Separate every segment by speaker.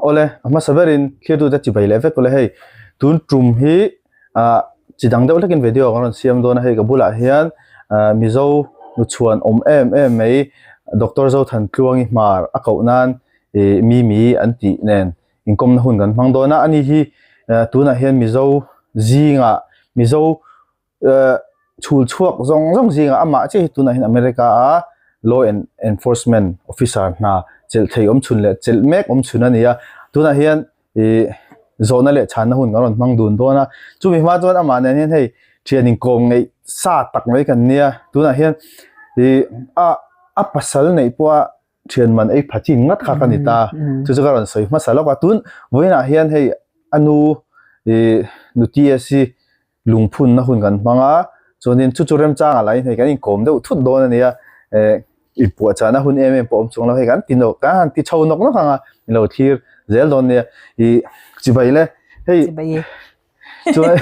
Speaker 1: Awle, a hmasa berin thlir tute chibai leh vek ule hei. Tun tum hi ah chi dang deuh hlekin video kan rawn siam dawn a hei ka bulah hian ah Mizo nuchhuan awm em em mai Doctor Zothantluangi hmar a koh nan ih Mimi an tih nen inkawmna hun kan hmang dawn a. Ani hi ah tunah hian Mizo zingah Mizo eh chhul chhuak zawng zawng zingah amah chiah hi tunah hian America a law and enforcement officer hna chelh thei awm chhun leh chelh mek awm chhun a ni a tunah hian ih zawhna leh chhanna hun kan rawn hmang dun dawn a chumi hma chuan amah nen hian hei thian inkawm ngeih sa tak mai kan nia tunah hian ih a a pasal neih pawha thian man ei pha chin ngat kha ka ni ta chu chu ka rawn sawi hmasa lawk a tun vawiinah hian hei a nu ih nu T_S hi lungphunna hun kan hmang a chuanin chu chu remchang ah lahin hei kan inkawm deuh thut dawn a ni a eh inpuahchahna hun em em pawh a awm chuang lo hei kan ti nawk kan han ti chho nawk nawk ang a min lo thlir zel dawn nia ih chibai le hei chuan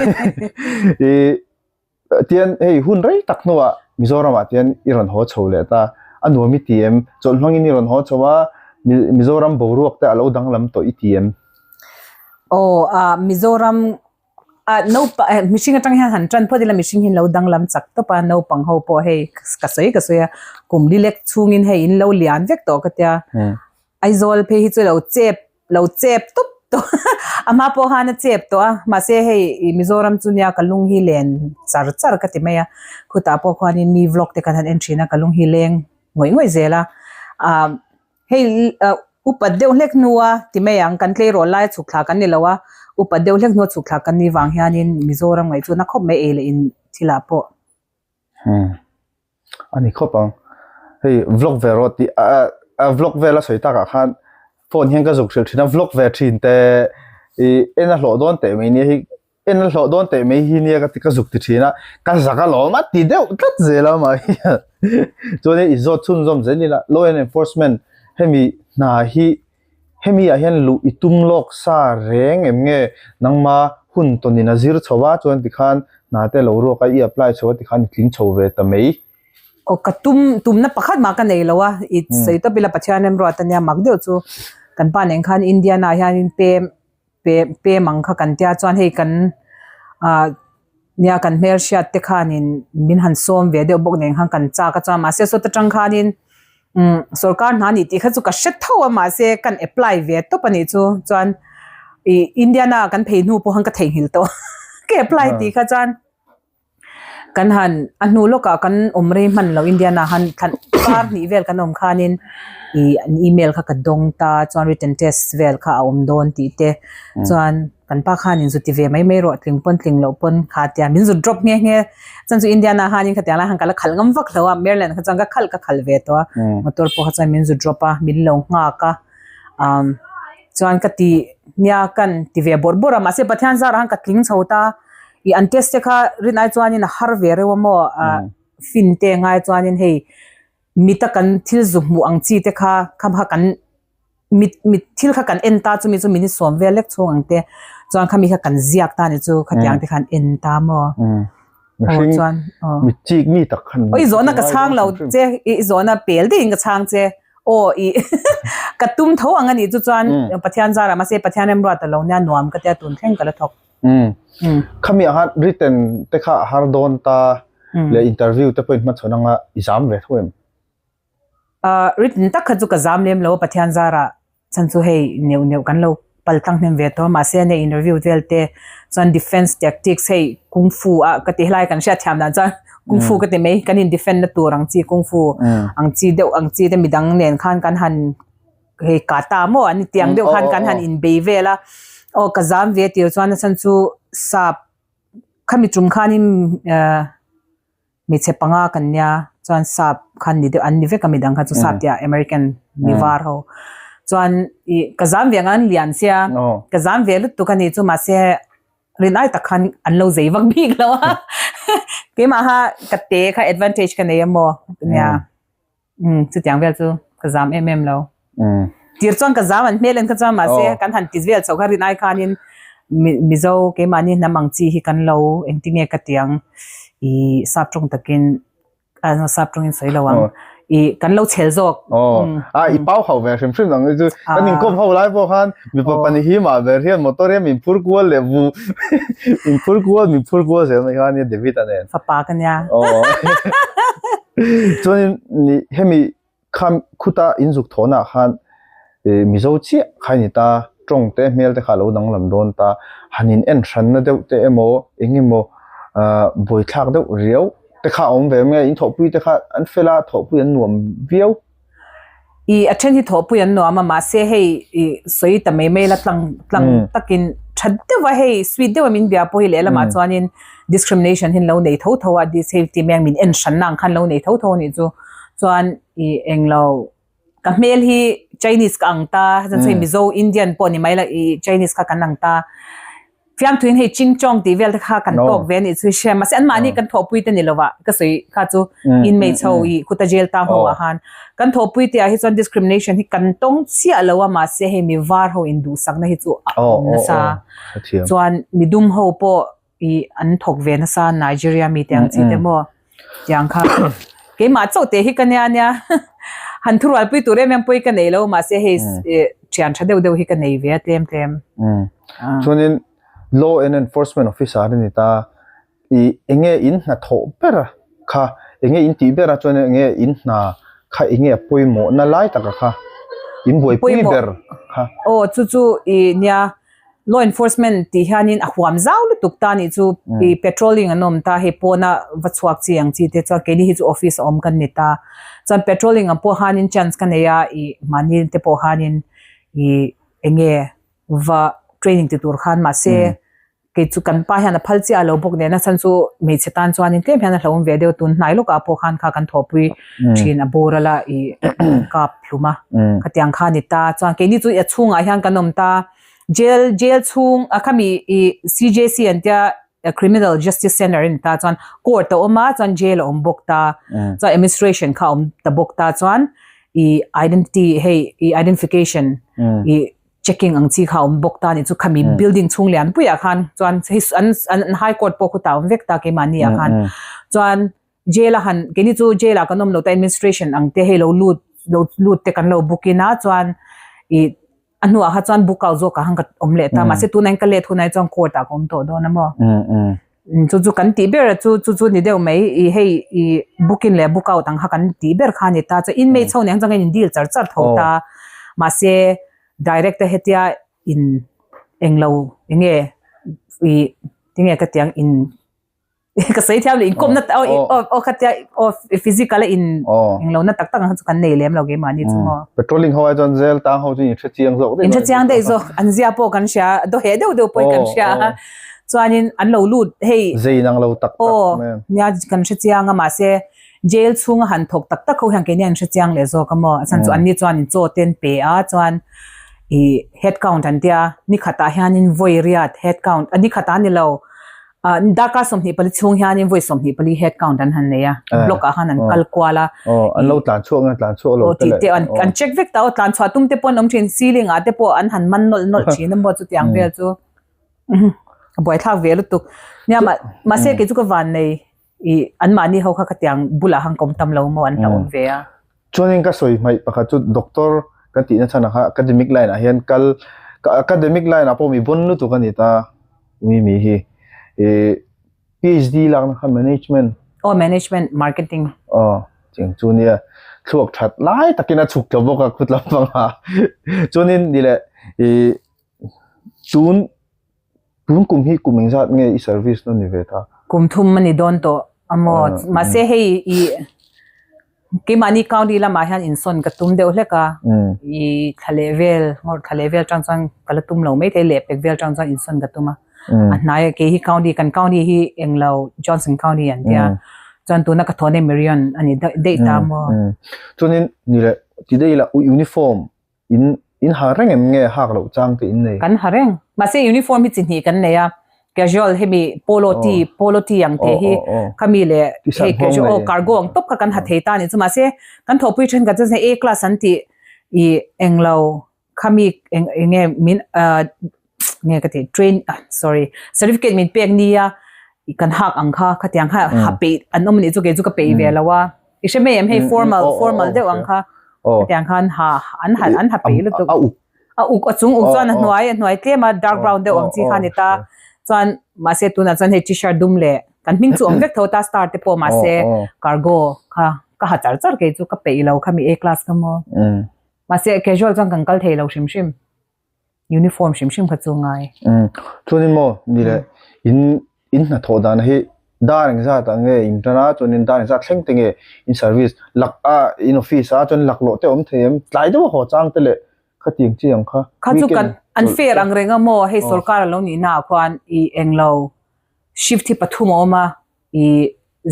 Speaker 1: ih tian hei hun rei tak hnuah Mizoram ah tian i rawn haw chho leh ta a nuam i ti em chawlh hmangin i rawn haw chho a Mizoram boruak te a lo danglam tawh i ti em?
Speaker 2: Aw ah Mizoram Ah naupang eh mihring atang hian han tan phawt ila mihring hi an lo danglam chak tawp a naupang ho pawh hei ka sawi ka sawi a kum li lek chhungin hei in lo lian vek tawh ka tia Aizawl phei hi chu lo chep lo chep tawp tawh a hma pawh khan a chep tawh a mahse hei ih Mizoram chu nia ka lung hi len char char ka ti mai a khutah pawh khuanin mi vlog te kan han en thin a ka lung hi leng ngawih ngawih zel a ah. Hei upat deuh hlek hnua ti mai ang, kan tleirawl laia chhuk thla kan ni lo a, upat deuh hlek hnua chhuk thla kan ni vang hianin Mizoram ngaih chu na khawp mai ei leh in thilah pawh.
Speaker 1: Hmm. A ni khawp ang. Hei vlog ve rawh tih a a vlog vel a sawi takah khan phone hian ka zuk hrilh thin a, vlog ve thin te i en a hlawh dawn teh mai nia hei En a hlawh dawn teh mai hi nia ka ti ka zuk ti thin a, ka zak alawm a ti deuh tlat zel a mah hian chuanin i zawt chhunzawm zel ila law and enforcement hemi hna hi hemi ah hian luh i tum lawk sa reng em nge nangma hun tawnin a zir chho a chuan tikhan hna te lo ruak a i apply chho a tikhan i tling chho ve ta mai.
Speaker 2: Aw ka tum tumna pakhat mah ka nei lo a i sawi tawp ila Pathian remruat ania mak deuh chu kan pa nen khan Indiana ah hianin pem pe pem ang kha kan tia chuan hei kan ah nia kan hmelhriat te khanin min han sawm ve deuh bawk nen khan kan chak a chuan mahse sawta tang khanin umm sorkar hna nih tih kha chu ka hre tho a mahse kan apply ve tawp a nih chu chuan ih Indiana kan phei hnu pawh khan ka theihnghilh tawh ka apply tih kha chuan. Kan han a hnu lawkah kan awm rei hman lo Indiana han thlan kar hnih vel kan awm khanin ih an email kha ka dawng ta chuan written test vel kha a awm dawn tih te chuan kan pa khanin zu ti ve mai mai rawh tling pawn tling loh pawn kha tia min zu drop nghe nghe chuan chu Indiana khanin khatiang lai khan ka la khalh ngam vak lo a Maryland kha chuan ka khalh ka khalh ve tawh a motor pawh kha chuan min zu drop a min lo nghak a umm chuan ka ti nia kan ti ve bawrh bawrh a mahse Pathian zarah khan ka tling chho ta. Ih an test te kha rin ai chuanin a har ve reuh a maw ah fin te ngai chuanin hei mita kan thil zu hmuh ang chi te kha kha kha kan mit mit thil kha kan en ta chumi chu minute sawm vel lek chhung ang te chuan khami kha kan ziak ta ni chu khatiang te khan en ta maw aw chuan aw
Speaker 1: mit chik mi tak khan
Speaker 2: aw i zawhna ka chhang lo che i zawhna pel deuhin ka chhang che aw i ka tum tho ang a nih chu chuan Pathian zarah mahse Pathian remruat a lo nia nuam ka tia tun thleng ka la thawk.
Speaker 1: Umm. Khami ah khan written te kha a har dawn ta leh interview te pawhin hmachhawn anga i zam ve tho em?
Speaker 2: Ahh written tak kha chu ka zam lem lo a Pathian zarah chhan chu hei neuh neuh kan lo pal tlang hnem ve tawh a mahse ania interview vel te chuan defense tactics hei kung fu ah ka ti helai kan hriat thiam dan chuan kung fu ka ti mai kan in defend na tur ang chi kung fu ang chi deuh ang chi te midang nen khan kan han hei ka ta maw an tiang deuh khan kan han inbei vel a aw ka zam ve tir chuan a chhan chu sap khami tum khanin ah hmeichhe panga kan nia chuan sap khan ni deuh an ni vek a midang kha chu sap tia American mi var ho chuan ih ka zam ve ang an lian sia ka zam ve lutuk a ni chu mahse rin ai tak khan an lo zei vak bik lo a keimah kha ka te kha advantage ka nei a maw nia. Umm chutiang vel chu ka zam em em lo. Tir chuan ka zam an hmel en kha chuan mahse kan han ti vel chho kha rin ai khanin Mizo keimahni hnam ang chi hi kan lo engtinge ka ti ang ih sap tawng takin sap tawngin sawi lo ang. I kan lo chhel zawk.
Speaker 1: Aw, a i pau hauh ve hrim hrim ang chu. Kan inkawm ho lai pawh khan mipa pahnih hi mah ber hian motor hian min phur kual leh vu min phur kual min phur kual zel mai kha ania David a nen.
Speaker 2: Fapa ka nia.
Speaker 1: Aw. Chuanin ni hemi kha khuta in zuk thawhna ah khan Mizo chiah kha a ni ta, tawng te hmel te kha a lo danglam dawn ta, han in en hranna deuh te emaw eng emaw buaithlak deuh riau te kha a awm ve nge in thawhpui te kha an fel a thawhpui an nuam viau.
Speaker 2: I a then hi thawhpui an nuam a mahse hei i sawi ta mai mai la tlang tlang takin tha deuh a hei sweet deuh a min bia pawh hi lehlamah chuanin discrimination hi an lo nei tho tho a this hei ti mai ang min en hranna ang khan an lo nei tho tho a nih chu chuan i englo Ka hmel hi Chinese ka ang ta, chuan hei Mizo Indian pawh ni mai la i Chinese kha kan ang ta. Fiamthuin hei Ching Chong tih vel te kha kan tawk ve a nih chu i hria. Mahse anmahni kan thawhpui te ni lo ah ka sawi kha chu inmate ho i khuta jail tang ho ah khan kan thawhpui te ah hi chuan discrimination hi kan tawng chiah lo a mahse hei mi var ho induhsakna hi chu a awm nasa. Chuan midum ho pawh I an thawk ve nasa Nigeria mi te ang chi te maw tiang kha keimah chauh teh hi ka nia nia han thurualpui tur em em pawh hi ka nei lo mahse hei thian tha deuh deuh hi ka nei ve a tlem tlem.
Speaker 1: Chuanin law and enforcement officer a ni ta i enge in hna thawh ber kha enge in tih ber a chuan enge in hna kha enge a pawimawh na lai taka kha in buaipui ber kha.
Speaker 2: Aw chu chu i nia Law enforcement tih hianin a huam zau lutuk ta nih chu i patrolling an awm ta hei pawna va chhuak chi ang chi te chuan keini hi chu office a awm kan ni ta chuan patrolling ang pawh hanin chance ka nei a i mahni te pawh hanin i enge va training ti tur khan mahse kei chu kan pa hian a phal chiah lo bawk nen a chhan chu hmeichhe tan chuanin tlem hian a hlauhawm ve deuh tun hnai lawkah pawh khan kha kan thawhpui thin a boral a i kap hlum a khatiang kha a ni ta chuan keini chu a chhungah hian kan awm ta. Jail jail chhung a khami ih CJC an tia Criminal Justice Center a ni ta chuan court a awm a chuan jail a awm bawk ta chuan administration kha a awm ta bawk ta chuan ih identity hei ih identification ih checking ang chi kha a awm bawk ta a ni chu khami building chhung lian puiah khan chuan hei an an high court pawh khutah a awm vek ta keimahni ah khan chuan jail a han keini chu jail ah kan awm lo ta administration ang te hei lo lut lo lut te kan lo book in a chuan ih a hnuah kha chuan book out zawk ah khan ka awm leh ta mahse tunah hian ka let hunah hi chuan court ah ka awm tawh dawn a maw chu chu kan tih ber a chu chu chu ni deuh mai ih hei ih book in leh book out ang kha kan tih ber kha a ni ta chuan inmate ho nen chuan kan in deal char char tho ta mahse direct a hetia in englo enge ih tinge ka tiang in ka sawi thiam leh inkawmna aw aw aw khatia aw physical a in englo na tak tak ang kha chu kan nei lem lo keimahni chu maw.
Speaker 1: Patrolling ho ai chuan zel tang ho chu in hre chiang zawk daih.
Speaker 2: In hre chiang daih zawk an zia pawh kan hria daw heh deuh deuh pawhin kan hria a chuanin an lo lut hei
Speaker 1: zei nang lo tak tak
Speaker 2: aw nia kan hre chiang a mahse jail chhunga han thawk tak tak ho hian keini an hre chiang leh zawk a maw a chhan chu anni chuan in chaw te an pe a chuan ih head count an tia ni khatah hianin vawi riat head count a ni khatah a ni lo. Ah darkar 24 chhung hianin vawi 24 head count an han nei a, block ah khan an kal kual a.
Speaker 1: Aw, an lo tlan chhuak nge tlan chhuak lo te leh.
Speaker 2: Aw tih te an an check vek ta aw, tlan chhuah tum te pawh an awm thin, ceiling ah te pawh an han man nawlh nawlh thin a maw chutiang vel chu. A buaithlak ve lutuk. Nia mah mahse kei chu ka van nei ih anmahni ho kha khatiang bulah khan ka awm tam lo maw an hlauhawm ve a.
Speaker 1: Chuanin ka sawi hmaih pakhat chu doctor kan tihna chhan ah kha academic line ah hian kal academic line ah pawh mi bawn lutuk a ni ta. Mi mi hi ih PhD lakna kha management.
Speaker 2: Aw management marketing.
Speaker 1: Aw cheng chu nia thluak that lai takin a chhuk tla bawk a khut lampang ah chuanin ni leh ih tun tun kum hi kum engzat nge i service na ni ve ta.
Speaker 2: Kum thum a ni dawn tawh a maw mahse hei ih Keimahni county lamah hian insawn ka tum deuh hlek a, i thla leh vel, ngawr thla leh vel tang chuan ka la tum lo maithei, lehpek vel tang chuan insawn ka tum a. A hnai a kei hi county, kan county hi englo Johnson County an tia, chuan tuna ka thawhna hi Marion a ni daih ta maw.
Speaker 1: Chuanin ni leh ti daih ila uniform In in ha reng em nge hak loh chang te in nei?
Speaker 2: Kan ha reng. Mahse uniform hi chi hnih kan nei a, casual hemi polo tee, polo tee ang te hi khami leh hei casual aw cargo ang tawp kha kan ha thei ta a nih chu. Mahse kan thawhpui thenkhat chuan A class an tih ih englo khami eng enge min ah nge ka tih train ah sorry certificate min pek nia kan hak ang kha khatiang kha ha peih an awm a nih chu kei chu ka peih ve lo a. I hre mai em hei formal formal deuh ang kha hetiang khan ha an ha an ha peih lutuk.
Speaker 1: A uk.
Speaker 2: A uk a chung uk chuan a hnuai a hnuai tlem a dark brown deuh ang chi kha a ni ta. Chuan mahse tunah chuan hei t-shirt dum leh kan hming chu awm vek tho ta star te pawh mahse cargo kha ka ha char char kei chu ka peih lo kha mi A class ka maw. Mahse casual chuan kan kal thei lo hrim hrim. Uniform hrim hrim kha chu ngai.
Speaker 1: Umm chuanin maw ni leh in in hnathawh dan hi dar engzat ah nge in tan a chuanin dar engzat thleng te nge in service lak a in office a chuan laklawh te awm thei em tlai deuh a haw chang te leh khatiang chi ang kha
Speaker 2: Kha chu kan an fair ang reng a maw hei sorkar a lo nih na ah khuan ih englo shift hi pathum a awm a ih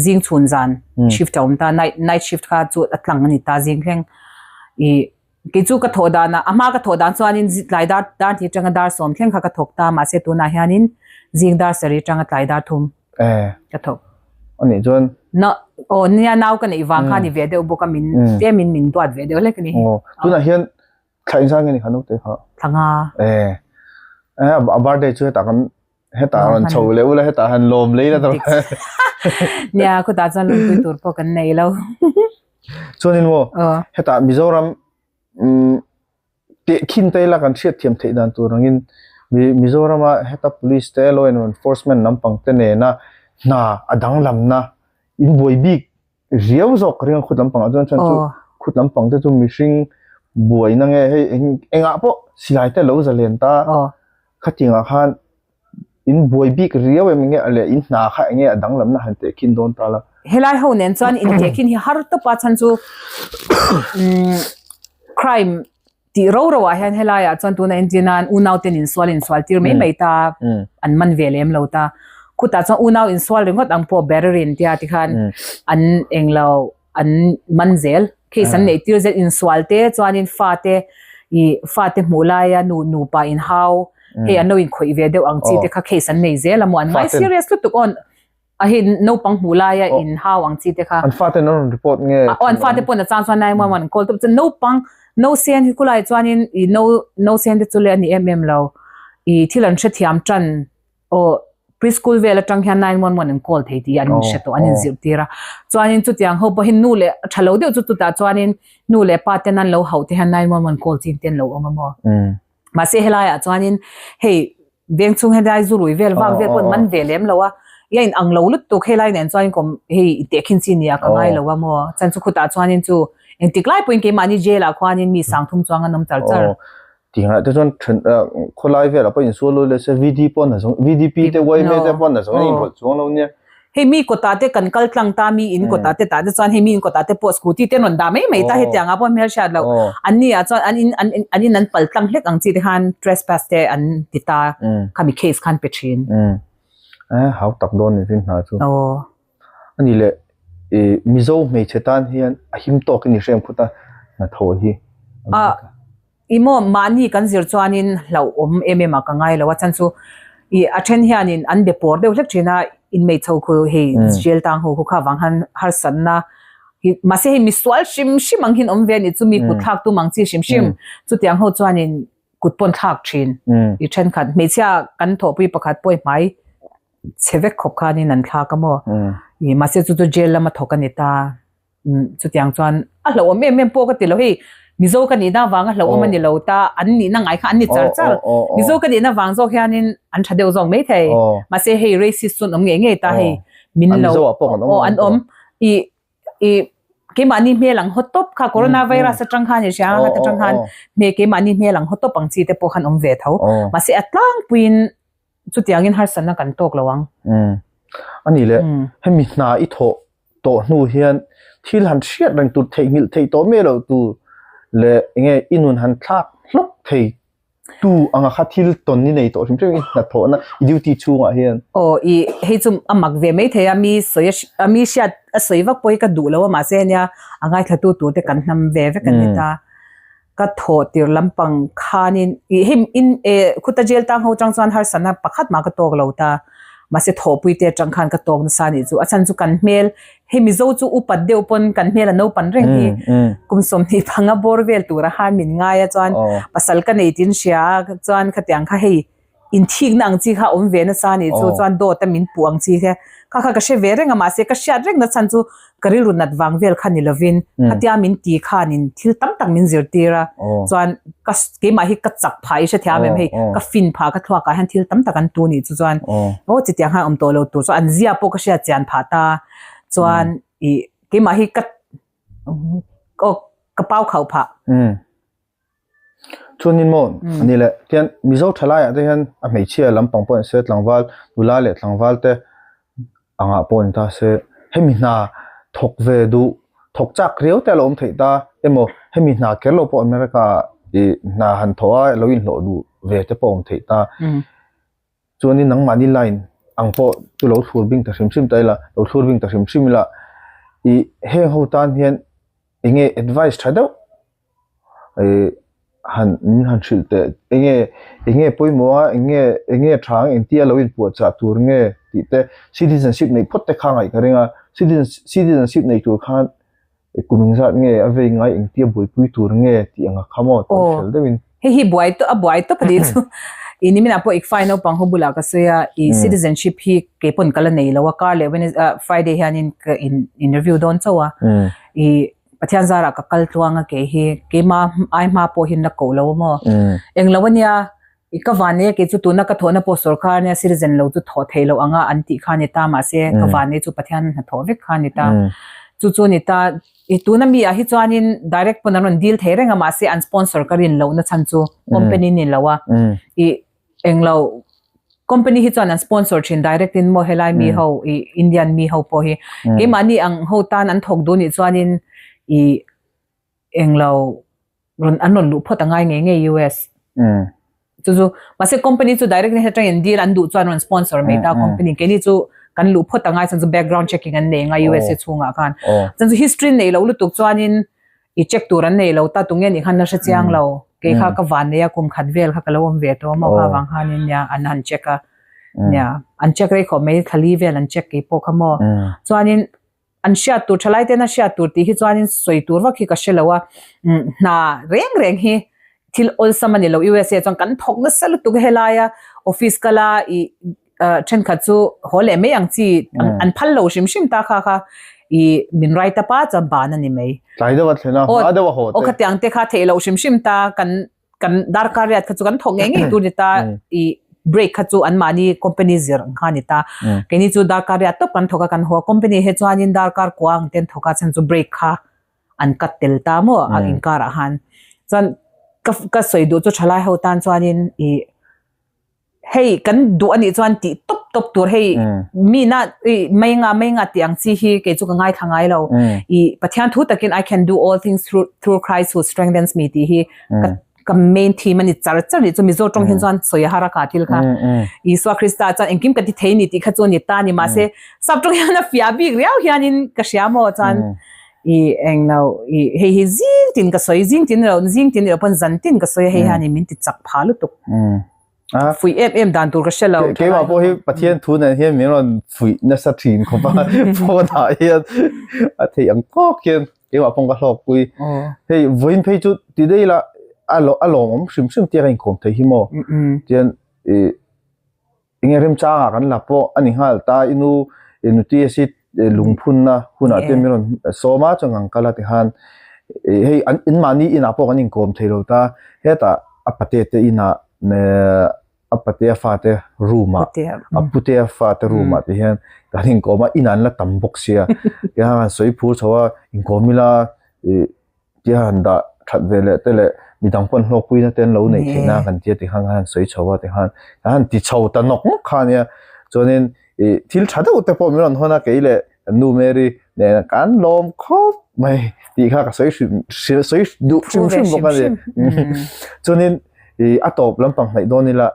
Speaker 2: zing chhun zan shift a awm ta night night shift kha chu a tlang a ni ta zing thleng ih Kei chu ka thawh danah a hma ka thawh dan chuanin tlai dar dar hnih atanga dar sawm thleng kha ka thawk ta mahse tunah hianin zing dar sarih atanga tlai dar thum ka thawk.
Speaker 1: A nih chuan.
Speaker 2: Na aw nia nau ka neih vang kha ni ve deuh bawk a min tlemin min duat ve deuh hlek a ni.
Speaker 1: Aw tunah hian thla inzan nge ni kha naute kha?
Speaker 2: Thla nga.
Speaker 1: Eh a birthday chu hetah kan hetah rawn chho leh ula hetah han lawm lei la ta.
Speaker 2: Nia khutah chuan lawmpui tur pawh kan nei lo.
Speaker 1: Chuanin maw hetah Mizoram tehkhin te ila kan hriat thiam theih dan tur angin Mizorama heta police te law and enforcement lampang te nena hna a danglamna in buai bik riau zawk ka ring a khut lampangah chuan chuan chu khut lampang te chu mihring buaina nge hei engah pawh silai te lo zalen ta khatiangah khan in buai bik riau em enge leh in hna kha enge a danglamna han tehkhin dawn ta la.
Speaker 2: Helai ho nen chuan in tehkhin hi har tawp a chhan chu crime tih ro ro ah hian helai ah chuan tuna entir nan unau ten insual insual tir mai mai ta an man ve lem lo ta khutah chuan unau insual ringawt ang pawh battery an tia tikhan an englo an man zel case an neih tir zel insual te chuanin fa te ih fa te hmuh laia nu nupa inhau hei an lo inkhawih ve deuh ang chi te kha case an nei zel a maw an ngai serious lutuk aw A hei naupang hmuh laia in hau ang chi te kha.
Speaker 1: An fate an rawn report nge?
Speaker 2: Aw an fate pawn a chang chuan 911 an call tawp chuan naupang nausen hi khulai chuanin i nau nausen te chu le a ni em em lo i thil an hrethiam tan aw preschool vel atang hian 911 an call thei tih an hre tawh an inzirtir a chuanin chutiang ho pawhin nu leh tha lo deuh chu chutah chuanin nu leh pa ten an lo hauh te hian 911 call chin te an lo awm a maw. Mahse helaiah chuanin hei veng chhung helai zu rui vel vak vel pawh man ve lem lo a, i a inang lo lutuk helai nen chuan kawm hei i tehkhin chi nia ka ngai lo a maw, chuan chu khutah chuanin chu engtik lai pawhin keimahni jail ah khuanin mi sangthum chuang an awm char char.
Speaker 1: Aw tihngah te chuan then khawlai velah pawh insual lo leh se VD pawh an zawng VDP te yma te pawh an zawng a inrawlh chuang lo nia.
Speaker 2: Hei mi kawtah te kan kal tlang ta, mi in kawtah te tah te chuan hei mi in kawtah te pawh scooty te an rawn dah mai mai ta hetiang ah pawh hmelhriat loh. An ni ah chuan an in an an in an pal tlang hlek ang chi te khan trespass te an ti ta khami case khan pe thin.
Speaker 1: Eh hau tak dawn ni rin hna chu. Ani leh ih Mizo hmeichhe tan hian a him tawk in i hrem khut a hnathawh hi.
Speaker 2: I maw mahni kan zir chuanin hlauhawm em em ah ka ngai lo a chhan chu ih a then hianin an be pawr deuh hlek thin a inmei chho khu hei jail tang ho khu kha vang han harsatna hi mahse hei misual hrim hrim ang hian awm ve a nih chu mi kut thlak tum ang chi hrim hrim chutiang ho chuanin kut pawn thlak thin i thenkhat hmeichhia kan thawhpui pakhat pawh i hmai chhe vek khawp khanin an thlak a maw ih mahse chu chu jail lama thawk a ni ta. Chutiang chuan a hlauhawm em em pawh ka ti lo hei Mizo ka nihna vanga hlauhawm a ni lo ta an nihna ngai kha an ni char char Mizo ka nihna vang zawk hianin an tha deuh zawk mai thei mahse hei racist chu an awm ngei ngei ta hei min lo aw an awm i i keimahni hmel ang haw tawp kha corona virus atang khan i hria ang a atang khan hme keimahni hmel ang haw tawp ang chi te pawh khan awm ve tho mahse a tlangpuiin chutiangin harsatna kan tawk lo ang.
Speaker 1: A ni le hemi hna i thawh tawh hnu hian thil han hriat reng tur theihnghilh theih tawh miah loh tur leh enge i nun han thlak hlawk thei tu anga kha thil tawn i nei tawh hrim hrim i hnathawhna i duty chhungah hian.
Speaker 2: Aw i hei chu a mak ve mai thei a mi sawi a mi hriat a sawi vak pawh hi ka duh lo a mahse ania a ngaithla tu tur te kan hnam ve vek an ni ta. Ka thawh tir lampang khanin ih hei in eh khuta jail tang ho chang chuan harsatna pakhat mah ka tawk lo ta mahse thawhpui te atang khan ka tawk nasa anih chu a chhan chu kan hmel hei mizo chu upat deuh pawn kan hmel a naupan reng hi kum sawmhnih panga bawr vel tura khan min ngai a chuan pasal ka nei tin hria chuan khatiang kha hei. Inthikna ang chi kha a awm ve nasa a nih chu, chuan dawt a min puh ang chi kha kha kha ka hre ve reng a, mahse ka hriat reng na chhan chu ka rilru nat vang vel kha ni lovin khatia min ti khanin thil tam tak min zirtir a, chuan ka keimah hi ka chak phah i hrethiam em hei ka fin phah ka thluak ah hian thil tam tak an tu nih chu chuan aw chutiang khan awm tawh lo tur chuan an zia pawh ka hriat chian phah ta chuan ih keimah hi ka aw ka pau khauh phah.
Speaker 1: Chuanin maw a ni leh tian Mizo thalaiah te hian a hmeichhia lampang pawh ni se tlangval nula leh tlangval te angah pawh ni ta se hemi hna thawk ve duh thawk chak riau te a lo awm theih ta emaw hemi hna kher lo pawh America ah ih hna han thawh a lo inhlawh duh ve te pawh a awm theih ta. Chuanin nangmahni line ang pawh chu lo thlur bing ta hrim hrim ta ila, lo thlur bing ta hrim hrim ila, ih heng ho tan hian eng nge advice tha deuh ih han min han hrilh teh eng nge eng nge pawimawh a eng nge eng nge tha ang engtia lo inpuahchah tur nge tih te citizenship neih phawt te kha ngaih ka ring a, citizenship neih tur khan Kum engzat nge a vei ngai engtia buaipui tur nge tih ang a kha maw tawi fel deuhin.
Speaker 2: Hei hi buai a buai tawp a nih chu. I niminah pawh Ikfai naupang ho bulah ka sawi a, i citizenship hi kei pawn ka la nei lo a, kar leh Wednesday Friday hianin ka in interview dawn chauh a. I Pathian zarah ka kal tluang a kei hi keima ai hma pawh hian la koh lo a maw. Englo ania I ka van nei a kei chu tuna ka thawhna pawh sawrkar nia citizen lo chu thawh theih loh anga an tih kha a ni ta mahse ka van nei chu Pathian hnathawh vek kha a ni ta. Chu chu a ni ta. I tuna mi ah hi chuanin direct pawn an rawn deal thei reng a mahse an sponsor ka rin lohna chhan chu company ni lo a. I englo company hi chuan an sponsor thin direct in maw helai mi ho i Indian mi ho pawh hi keimahni ang ho tan an thawk duh nih chuanin i englo rawn an rawn luh phawt a ngai ngei ngei US chu chu mahse company chu direct na atangin deal an duh chuan rawn sponsor mai ta company keini chu kan luh phawt a ngai chuan chu background checking an nei ngai USA chhungah khan chuan chu history nei lo lutuk chuanin i check tur an nei lo ta tunge nih khan la hre chiang lo kei kha ka van nei a kum khat vel kha ka lo awm ve tawh a maw kha vang khanin nia an han check a nia an check rei khawp mai thali vel an check kei pawh kha maw chuanin An hriat tur, thalai ten a hriat tur tih hi chuanin sawi tur vak hi ka hre lo a, hna reng reng hi thil awlsam a ni lo. USA chuan kan thawk nasa lutuk a helaia office kala ih thenkhat chu haw leh mai ang chi an phal lo hrim hrim ta kha kha ih min write up a chuan ban a ni mai.
Speaker 1: Tlai deuh a thlen a, hma deuh a haw te.
Speaker 2: Aw khatiang te kha theih loh hrim hrim ta kan kan darkar riat kha chu kan thawk ngei ngei tur ni ta i break kha chu an mahni company zir ang kha ni ta keini chu darkar riat tawp kan thawk a kan haw a company he chuanin darkar kua ang ten thawk a chhan chu break kha an cut tel ta maw a inkar ah khan chuan ka ka sawi duh chu thalai ho tan chuanin i Hei kan duh anih chuan tih tawp tawp tur hei mi na i mai nga mai nga tih ang chi hi kei chu ka ngaithla ngai lo. I Pathian thu takin I can do all things through through Christ who strengthens me tih hi ka ka main theme a ni char char nih chu Mizo tawng hian chuan sawi a har a ka thil kha. Isua Krista chuan engkim ka ti thei ni tih kha chu a ni ta ni mahse sap tawng hian a fiah bik riau hianin ka hria maw chuan i englo i hei hi zing tin ka sawi zing tin lo zing tin ilo pawn zan tin ka sawi a hei hianin min ti chak phah lutuk. Fuih em em dan tur ka hre lo.
Speaker 1: Keimah pawh hi Pathian thu nen hian min rawn fuih nasa thin khawp a, phone ah hian a theih ang tawk hian keimah pawh ka hlawkpui. Hei vawiin phei chu ti daih ila a a lawmawm hrim hrim tia ka inkawm thei hi maw. Tian ih enge remchangah kan la pawh a ni nghal ta i nu i nu TSC lungphunna hunah te min rawn sawm a chuan kan kal a tikhan ih hei an inmahni inah pawh kan inkawm thei lo ta hetah a pate te inah a pate a fate room ah a pute a fate room ah te hian kan inkawm a inah an la tam bawk sia tihian an sawi phur chho a inkawm ila ih tia han dah that ve leh te leh midang pawn hlawkpuina te an lo neih theih nan kan tia tikhan khan han sawi chho a tikhan kan han ti chho ta nawk nawk kha ania chuanin ih thil tha deuh te pawh min rawn hawn a kei leh kan nu Mary nena kan lawm khawp mai tih kha ka sawi hrim hrim sawi duh hrim hrim bawk a ni chuanin ih a tawp lampang hnaih dawn ila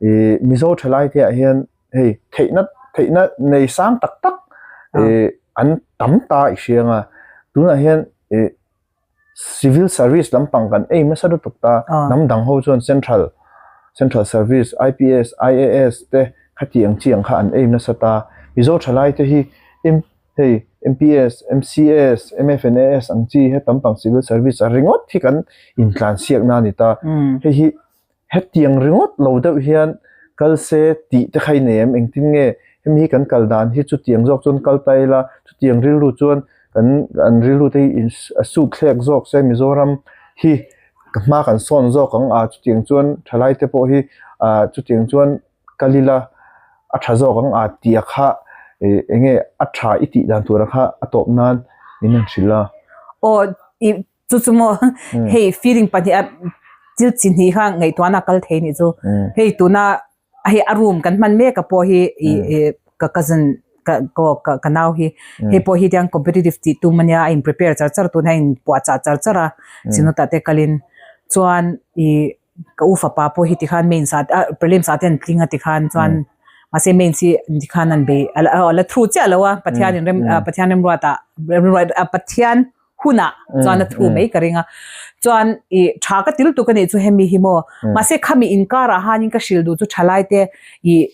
Speaker 1: ih Mizo thalai te ah hian hei theihna theihna nei sang tak tak ih an tam ta i hriang a tunah hian ih civil service lampang kan ei nasa lutuk ta hnam dang ho chuan central central service IPS IAS te khati ang chi ang kha an ei nasa ta Mizo thalai te hi M hei MPS MCS MFNAS ang chi he tam pang civil service a ringawt hi kan intlansiakna a ni ta hei hi hetiang ringawt lo deuh hian. kal se tih te kha i nei em? Engtin nge hemi hi kan kal dan hi chutiang zawk chuan kal ta ila, chutiang rilru chuan kan an rilru te hi in a suk thlek zawk se Mizoram hi ka hma kan sawn zawk ang a, chutiang chuan thalai te pawh hi ah chutiang chuan kal ila a tha zawk ang a tih a kha ih eng nge a tha i tih dan tur a kha a tawp nan min rawn hrilh a.
Speaker 2: Aw ih chu chu maw hei feeling pahnih a thil chi hnih kha ngaihtuahna a kal thei nih chu hei tuna hei a room kan hman mek a pawh hi ih ih ka cousin ka ka ka nau hi hei pawh hi tiang competitive tih tum ania a in prepare char char tun a in puahchah char char a chinawtah te kalin chuan ih ka u fapa pawh hi tikhan mains ah ah prelims ah te an tling a tikhan chuan mahse mains hi tikhan an bei a la thu chiah lo a Pathian in rem Pathian remruat ah remruat ah Pathian hunah chuan a thu mai ka ring a chuan ih tha ka til tuk a nih chu hemi hi maw mahse khami inkar ah hianin ka hrilh duh chu thalai te ih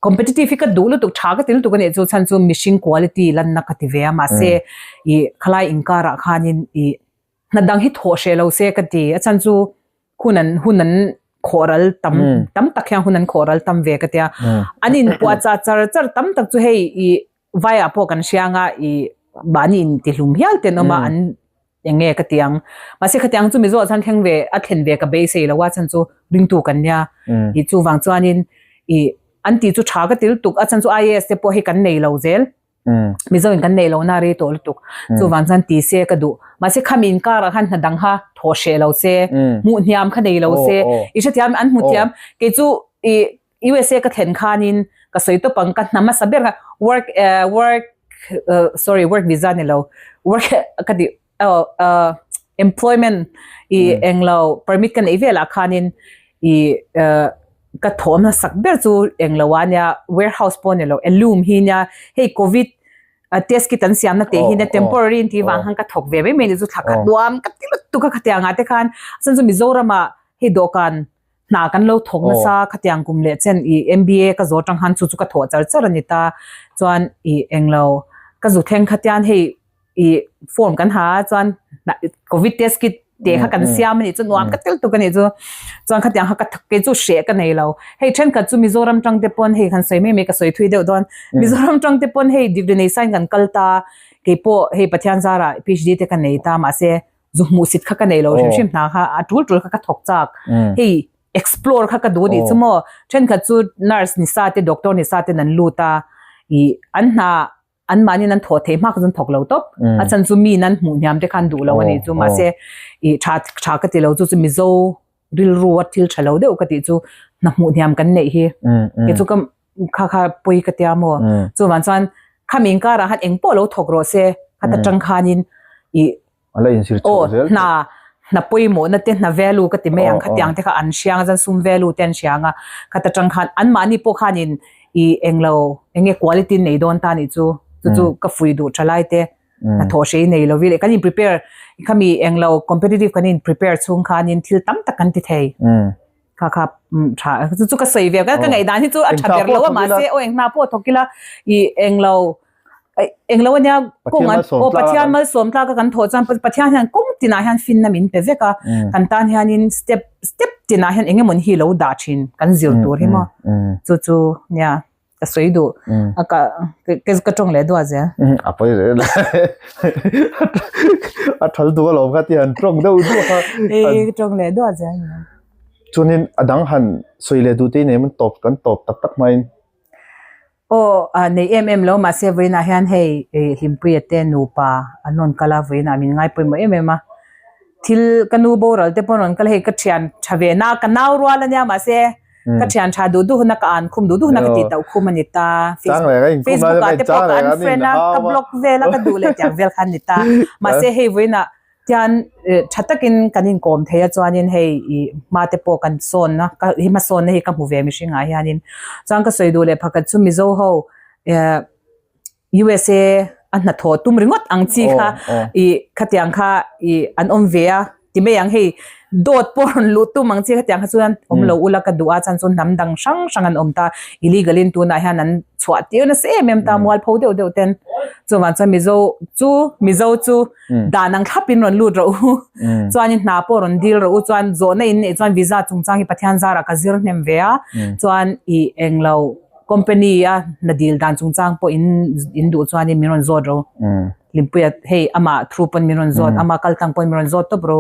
Speaker 2: competitive hi ka duh lutuk tha ka til tuk a nih chu chhan chu mihring quality lanna ka ti ve a mahse ih khalai inkar ah khanin ih hna dang hi thawh hreh lo se ka ti a chhan chu hun an hun an khawh ral tam tam tak hian hun an khawh ral tam ve ka tia an in puah chah char char tam tak chu hei ih vaiah pawh kan hria anga ih mahni in ti hlum hial te an awm a an eng nge ka ti ang mahse khatiang chu mizo ah chuan thleng ve a thlen ve ka beisei lo a chhan chu ringtu kan nia ih chuvang chuanin ih an tih chu tha ka ti lutuk a chhan chu I_A_S te pawh hei kan nei lo zel. Mizo in kan neih lohna a rei tawh lutuk. Chuvang chuan ti se ka duh. Mahse khami inkarah khan hna dang kha thawh hreh lo se, hmuh hniam kha nei lo se. I hrethiam an hmu thiam. Kei chu i USA ka thlen khanin ka sawi tawp ang ka hna hmasa ber kha work work sorry work visa ni lo work ka ti employment i englo permit ka neih velah khanin i ka thawm hmasak ber chu englo a nia warehouse pawh ni lo alum hi nia hei covid test kit an siamna teh hi nia temporary an tih vang khan ka thawk ve mai mai ni chu thla khat nuam ka ti lutuk a khatiang ah te khan a chhan chu Mizoram ah hei dawhkan hna kan lo thawk nasa khatiang kum leh chen i M_B_A ka zawh atang khan chu chu ka thawh char char a ni ta chuan i englo ka zu thleng khatian hei i form kan ha a chuan covid test kit te kha kan siam ani chu nuam ka tel tuk ani chu chuan khatiang kha ka kei chu hreh ka nei lo hei thenkhat chu Mizoram tang te pawn hei han sawi mai mai ka sawi thui deuh dawn Mizoram tang te pawn hei degree nei sain kan kal ta kei pawh hei Pathian zarah PhD te ka nei ta mahse zu hmuhsit kha ka nei lo hrim hrim hna kha a tul tul kha ka thawk chak hei explore kha ka duh anih chu maw thenkhat chu nurse ni sa te doctor ni sa ten an lut a ih an hna an mahni an thawh theih hmak chu an thawk lo tawp a chhan chu mi an hmuh hniam te khan duh lo a nih chu mahse ih tha tha ka ti lo chu chu mizo rilru a thil tha lo deuh ka tih chu hna hmuh hniam kan neih hi kei chu ka kha kha pawi ka tia maw chuvang chuan khami inkarah khan eng pawh lo thawk rawh se khata tang khanin ih
Speaker 1: A la inzir chhuah zel.
Speaker 2: Hna hna pawimawhna te hna value ka ti mai ang khatiang te kha an hriang a chuan sum value te an hriang a khata tang khan anmahni pawh khanin ih englo enge quality nei dawn ta nih chu chu chu ka fui duh tha lai te hnathawh hrei nei lovi leh kan in prepare khami englo competitive kan in prepare chhung khanin thil tam tak kan ti thei kha kha tha chu chu ka sawi ve ka ngaihdan hi chu a tha ber lo a mahse aw eng hna pawh thawk ila ih englo Englo ania kawng an aw Pathian malsawm tlak a kan thawh chuan Pathian hian kawng tinah hian finna min pe vek a kan tan hianin step step tinah hian eng emaw hi lo dah thin kan zir tur hi maw chu chu nia ka sawi duh a ka ka tawng leh duah zel.
Speaker 1: A pawi zel a thal duh alawm kha ti han tawng deuh duah kha.
Speaker 2: Ka tawng leh duah zel.
Speaker 1: Chuanin a dang han sawi leh duh te i nei maw tawp kan tawp tak tak hmain.
Speaker 2: Aw, nei em em lo mahse vawiinah hian hei Hlimpuia te nupa an rawn kal a, vawiinah min ngai pawimawh em em a. Thil ka nu boral te pawh an rawn kal a, hei ka thian tha ve na, ka nau rual ania mahse ka thian tha duh duh huna ka an khum duh duh huna ka tih tauh khum a ni ta. Facebook ah te pawh ka unfriend a, ka block vel a, ka duh leh tiang vel kha an ni ta. Mahse hei vawiinah Tian tha takin kan inkawm thei a chuanin hei ih hma te pawh kan sawnna ka hi hmasawnna hi ka hmu ve mihring ah hianin chuan ka sawi duh leh phakhat chu Mizo ho eh USA a hnathawh tum ringawt ang chi kha ih khatiang kha ih an awm ve a ti mai ang hei. Dawt pawh rawn luh tum ang chi khatiang kha chuan awm lo ula ka duh a chuan chu hnam dang hrang hrang an awm ta illegal in tunah hian an chhuah tir nasa em em ta mualpho deuh deuh ten chuvang chuan Mizo chu Mizo chu dan ang thlap in rawn lut rawh u chuan in hna pawh rawn dil rawh u chuan zawhna in neih chuan visa chungchang hi Pathian zarah ka zir hnem ve a chuan ih englo company a hna dil dan chungchang pawh in in duh chuan in min rawn zawt rawh u. Hlimpuia hei amah thu pawn min rawn zawt ama kal tlang pawn min rawn zawt tawp ro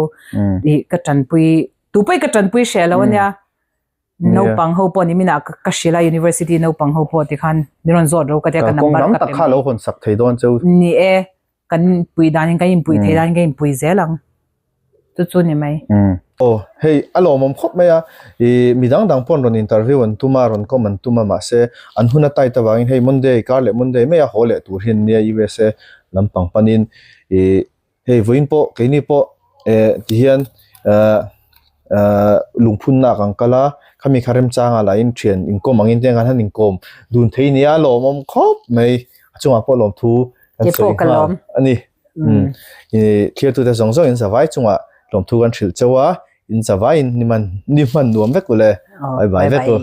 Speaker 2: ih ka tanpui tu pawh hi ka tanpui hreh lo ania naupang ho pawh ni minah ka hrilh a university naupang ho pawh tikhan min rawn zawt ro ka tia ka number
Speaker 1: ka pe kha lo hawn sak thei dawn cheu
Speaker 2: ni e kan pui danin kan inpui thei danin kan inpui zel ang. Chu chu ni mai.
Speaker 1: Aw, hei a lawmawm khawp mai a, ih mi dang dang paw'n rawn interview an tum a, rawn kawm an tum a, mahse an hun a tight avangin hei Monday kar leh Monday maia haw leh tur hi an nia USA lampang panin ih hei vawiin pawh keini pawh eh tihian eh eh lungphunna kan kal a, khami kha remchanga lahin thian inkawm angin te an han inkawm dun thei nia a lawmawm khawp mai, a chungah pawh lawmthu kan sawi nghal a ni. Umm i thirtute zawng zawng in zavai chungah lawmthu kan hrilh cheu a, in zavai in ni hman ni hman nuam vek u le, bye bye vek u.